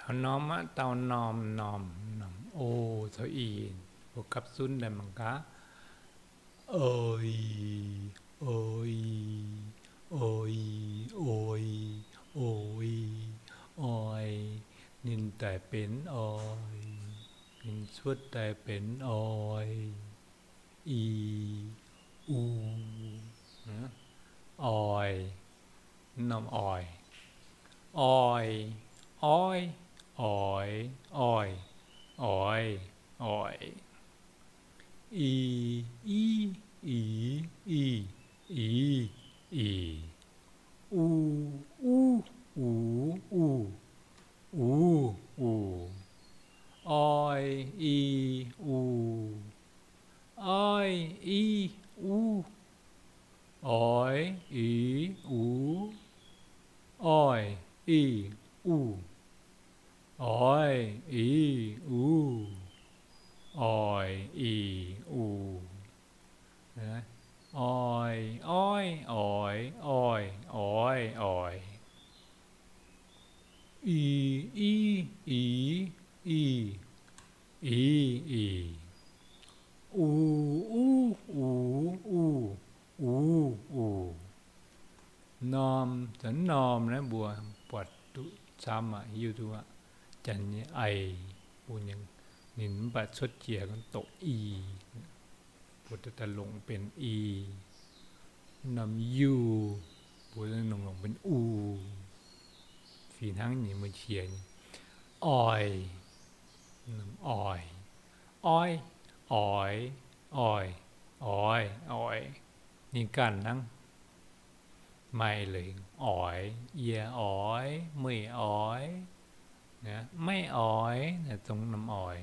Norm aqv, dauh norm, norm, norm o caux i, mbuo gapv zunv daaih mangc gaax. Oi, oi, oi, oi, oi, oi. Ninh daaih benx oi. Ninh cuotv daaih benx oi. I, u, oix, norm oix. Oix, oix, oix, oix, oix, oix. I, i, i, i, i, i. U, u, u, u, u, u. Oi, i, u. Oi, i, u. Oi, i, u. Oi, i, u. Oi, i, u. Oi, i, u. Oix, oix, oix, oix, oix, oix. I, i, i, i, i, i. U, u, u, u, u, u. Norm, zanc norm naaiv mbuo buatc duqv camv aqv, hiuv duqv aqv. Janx nyei ei, mbuo, ninh mv baac cuotv jiex doqc i, mbuo daaih longc benx i. Norm u, mbuo longc, longc benx u. Fih hnangv nyei mbuo qiex nyei. Oix, oix, oix, oix, oix, oix, oix. Ninh ganh hnangv. Maaih leiz oix, yie oix, meih oix, meih oix, naaiv zungv norm oix.